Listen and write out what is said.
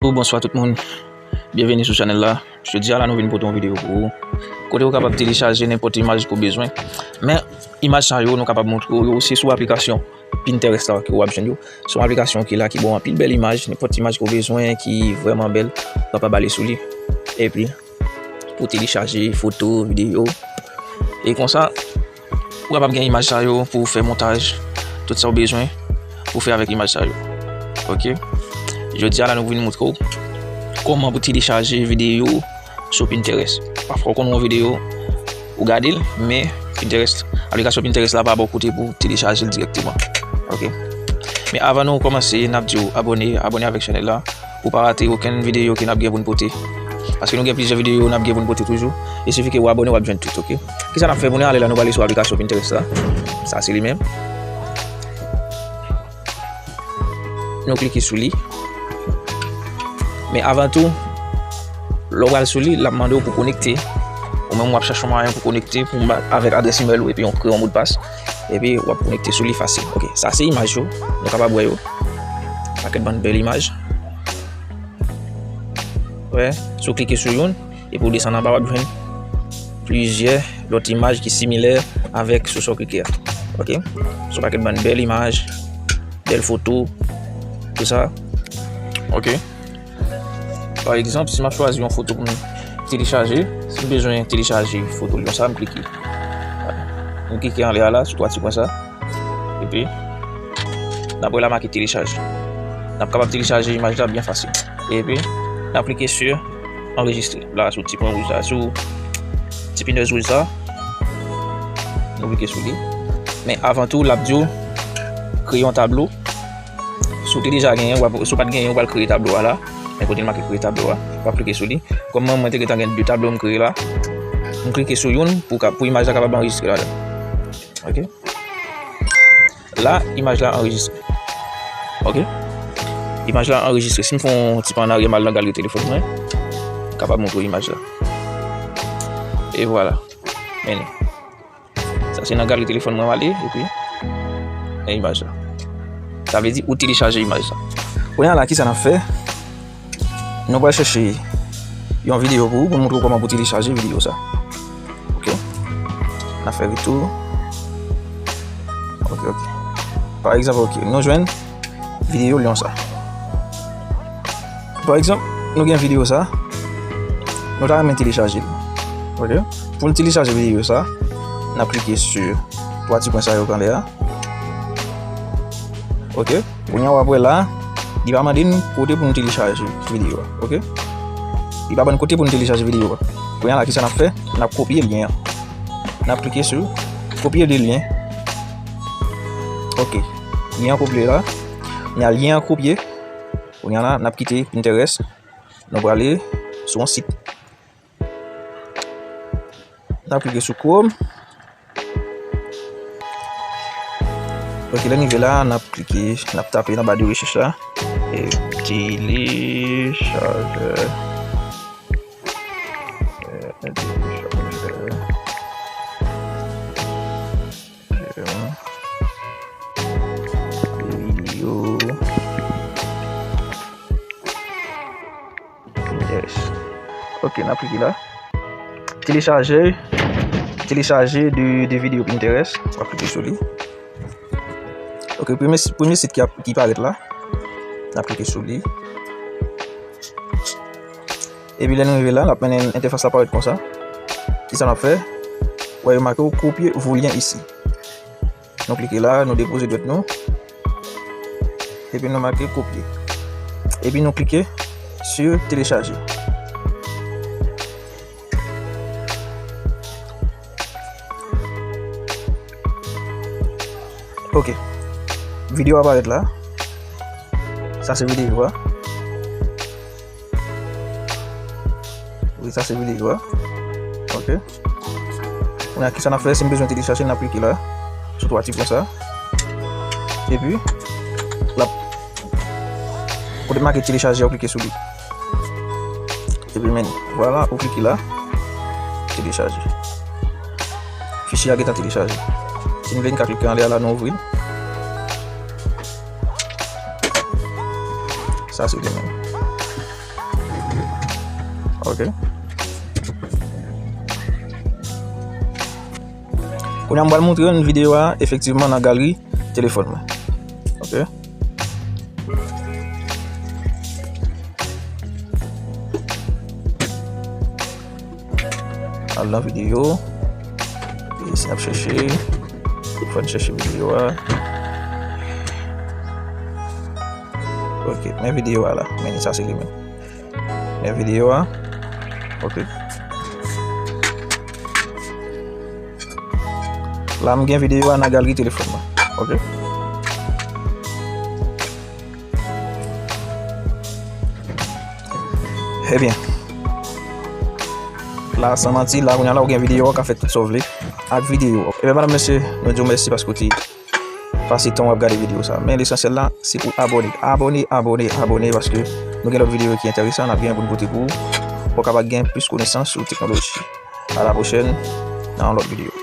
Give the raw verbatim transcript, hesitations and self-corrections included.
Bonswa tout moun. Byenveni sou chanèl la. Jodi a la nou vin pote yon videyo pou ou. Kote ou kapab telechaje nenpòt imaj ke w bezwen. Men imaj sa yo nou kapab montre w yo se sou aplikasyon Pinterest la ke w ap jwenn yo. Se yon aplikasyon ki la ki ba w anpil bèl imaj, nenpòt imaj ke w bezwen ki vrèman bèl, ou kapab ale sou li. Epi pou telechaje foto, videyo. E konsa, ou kapab gen imaj sa yo pou w fè montaj, tout sa w bezwen pou w fè avèk imaj sa yo. Ok? Jodi a la nou vin montre w kòman pou telechaje videyo sou Pinterest. Pafwa w konn wè yon videyo, ou gade l, men Pinterest, aplikasyon Pinterest la pa ba w kote pou w telechaje l dirèkteman. Ok? Men avan nou kòmanse, n ap di w abòne, abòne avèk chanèl la. Pou pa rate okenn videyo ke n ap gen pou n pote. Paske nou gen plizyè videyo n ap gen pou n pote toujou. Il siffit ke w abòne, w ap jwenn tout, ok? Kisa n ap fè pou nou ale la, nou prale sou aplikasyon Pinterest la. Sa se li menm. Nou klike sou li. Men avan tou, lè w pral sou li, l ap mande w pou konekte. Ou menm w ap chache yon mwayen pou konekte pou m ba, avèk adrès imèl ou epi yon kreye yon modpas. Epi w ap konekte sou li fasil. Ok, sa se imaj yo. Nou kapab wè yo. Pakèt bann bèl imaj. Wè, si w klike sou youn, epi w desann anba, w ap jwenn plizyè lòt imaj ki similè avèk sou sa w klike a. Ok? Se yon pakèt bann bèl imaj, bèl foto, tout sa. Ok? Pa egzanp, si m ap chwazi yon foto pou m telechaje, si m bezwen telechaje foto lyon sa, m klike. M klike anlè a la, sou twa ti pwen sa. Epi, n ap wè la make telechaje. N ap kapab telechaje imaj la byen fasil. Epi, n ap klike sou anrejistre. La, sou ti pwen wouj la, sou ti pinèz wouj sa, nou klike sou li. Men avan tou, l ap di w kreye yon tablo. Si w te deja genyen, w ap, si w pa t genyen, w pral kreye tablo a la. Men kote l make kreye tablo a, w ap klike sou li. Kòm mwen, mwen te gentan gen de tablo m kreye la, m klike sou youn pou ka, pou imaj la kapab anrejistre ladan. Ok? La, imaj la anrejistre. Ok? Imaj la anrejistre. Si m fè yon ti pa an aryè, m al nan galri telefòn mwen, m kapab montre w imaj la. E vwala. Men li. Sa se nan galri telefòn mwen m ale, epi nan imaj la. Sa vle di ou telechaje imaj la. Kounye a la, kisa n ap fè? Nou pral chèche yon videyo pou ou, pou n montre w kòman pou telechaje videyo sa. Ok. N ap fè retou. Ok, ok. Pa egzanp, ok, nou jwenn videyo lyon sa. Pa egzanp, nou gen videyo sa. Nou ta renmen telechaje l. Ok. Pou n telechaje videyo sa, n ap klike sou twa ti pwen sa yo k anlè a. Ok. Kounye a w ap wè la, li pa mande n kote pou n telechaje videyo a. Ok. Li pa ban n kote pou n telechaje videyo a. Kounye a la, kisa n ap fè? N ap kopye lyen an. N ap klike sou kopye de lyen. Ok. Lyen an kopye la. Kounye a lyen an kopye. Kounye a la, n ap kite Pinterest. Nou prale sou yon sit. N ap klike sou Chrome. Ok, lè n rive la, n ap klike, n ap tape nan ba de rechèch la. E, telechajè. E, telechajè. E, videyo. Yes. Ok, n ap klike la. Telechaje, telechaje de, de videyo Pinterest. W ap klike sou li. Ok, premye, premye sit ki ap, ki parèt la. N ap klike sou li. Epi lè nou rive la, l ap mennen entèfas la parèt konsa. Kisa n ap fè? Ou wè yo make w copier vos liens ici. Nou klike la, nou depoze dwèt nou. Epi nou make copier. Epi nou klike sur télécharger. Ok. Videyo a parèt la. Sa se videyo a. Wi, sa se videyo a. Ok. Kounye a, kisa n ap fè? Si m bezwen telechaje, n ap klike la, sou twa ti pwen sa. Epi, l ap, kote make telechaje a, ou klike sou li. Epi, men, vwala, ou klike la, telechaje. Fichye a gentan telechaje. Si n vle, n ka klike anlè a la, nou ouvri l. Sa se li menm. Ok. Kounye a m pral montre n videyo a efektivman nan galri telefòn mwen. Ok. Al nan videyo. E si n ap chèche, fò n chèche videyo a. Ok, men videyo a la. Men sa se li menm. Men videyo a. Ok. La, m gen videyo a nan galri telefòn mwen. Ok. Ebyen. La, san manti, la, kounye a la, ou gen videyo a, ou ka fè tout sa w vle ak videyo a. Ebyen, medam, mesye, nou di w mèsi paske w te pase tan w ap gade videyo sa. Men lesansyèl la, se pou abòne. Abòne, abòne, abòne, paske nou gen lòt videyo ki enteresan, n ap gen pou n pote pou ou. Pou w kapab gen plis konesans sou teknoloji. A la pwochèn, nan yon lòt videyo.